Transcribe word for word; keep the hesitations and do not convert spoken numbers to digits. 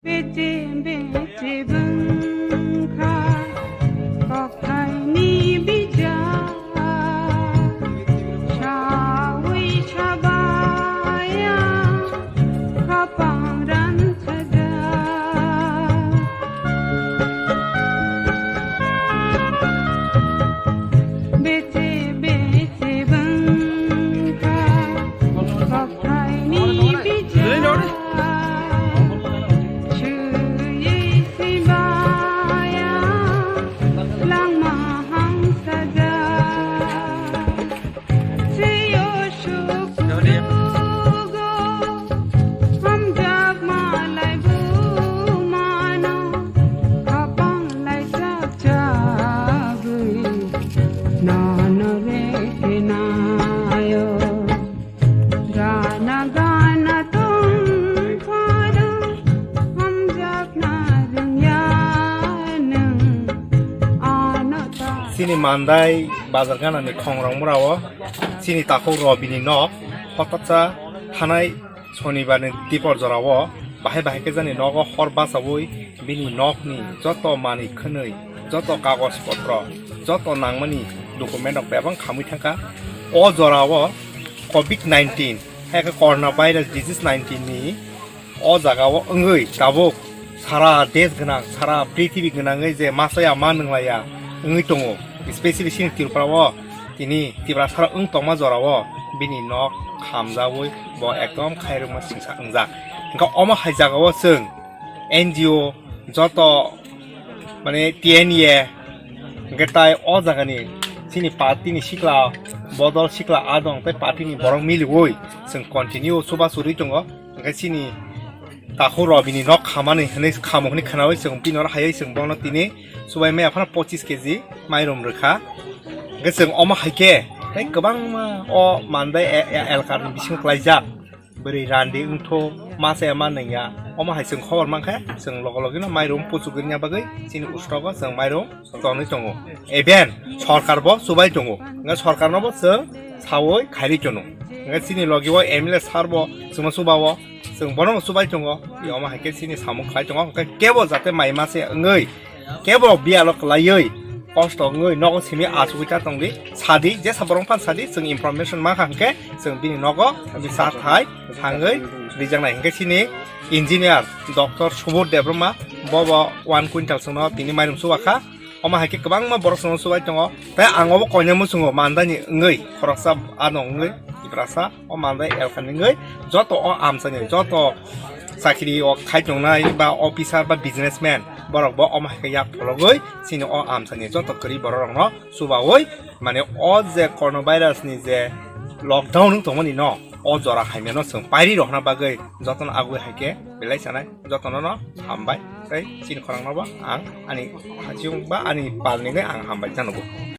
Bete bete bwngkha kokthai ni bijak, sawi sabaya khapang ran sajak. Bete bete bwngkha kokthai ni bijak, swiwi sibaya langma hang sajak. Seyo suk sugo hamjak malai bumano, khapang lai chak chagwi nono re kenayo. Gana gana tong phara hamjakna rwngya nwng ano ta. Chini Mandai bazar ganani khongrok mura o chini takhuk Robini nok hotaksa thanai Sonibarni dipor jorao bahai bahai khe jani nogo hor bachaui bini nokni joto manwi khwnwi, joto kagoj potro, joto nangmani document rok bebak khamwi thangkha. O jorao covid nineteen, hai khe corona virus disease nineteen ni o jagao wngwi tabuk sara desh gwnang, sara prithibi gwnangwi je ma chaya ma nwnglaiya wngwi tongo, especially chini Tripura o, tini Tiprasa rok wng tongma jorao bini nok khamjaui bo ekdom khairokma singsa wngjak. Hwnkhe omo hai jagao chwng N G O joto, mane, T N A, hwnkhe tai o jagani chini party ni sikla bodol sikla adong tei party ni borok miliui chwng continue chubachu rwi tongo. Hwnkhe chini takhuk Robini nok khamani hwnwi khamu hwnwi khwnaui chwng bini oro hayui chwng bono tini chubai maya phano pochis K G mairum rwkha. Hwnkhe chwng omo hai khe tei kwbangma o Mandai e-, e-, elkar ni bisingo klaijak. Bwrwi randi wngthu ma chaya ma nungya. Omo hai chwng khobor mankhe chwng logo logino mairum puchugwini bagwi chini ustogo chwng mairum tonwi tongo. Even sorkar bo chubai tongo. Hwnkhe sorkarno bo chwng saui khairwi tono. Hwnkhe chini logi o M L A sir bo chwngno chubao, chwng bono bo chubai tongo. Omo hai khe chini samung khlai tongo. Hwnkhe kebo jate mai ma se wngwi kebo biyalo kwlaiwi kosto wngwi nogo simi achugwi ta tongdi, sadi, jesa borok phano sadi, chwng information mankha hwnkhe chwng bini nogo bichar thai thangwi rijaknai. Hwnkhe chini engineer Doctor Subodh Debbarma bobo one quintal chwngno tini mairum chubakha. Omo hai khe kwbangma borok chwngno chubai tongo. Tei ang obo koinai muchungo Mandai ni wngwi khoroksa ano wngwi Tiprasa o Mandai elkha ni wngwi joto o amchaini joto chakri o khai tongnai ba officer ba businessman borok bo omo hai khe yak phologwi chini o amchaini joto kwrwi borok rokno chubaui, mane, o je corona virus ni je lockdown wng tongmani no o jora hamya no chwng pairi rohna bagwi jotono agwi hai khe belai sanai jotono no hambai tei chini khorang no bo ang ani hachiyung ba ani pal ni ang hambai janogo.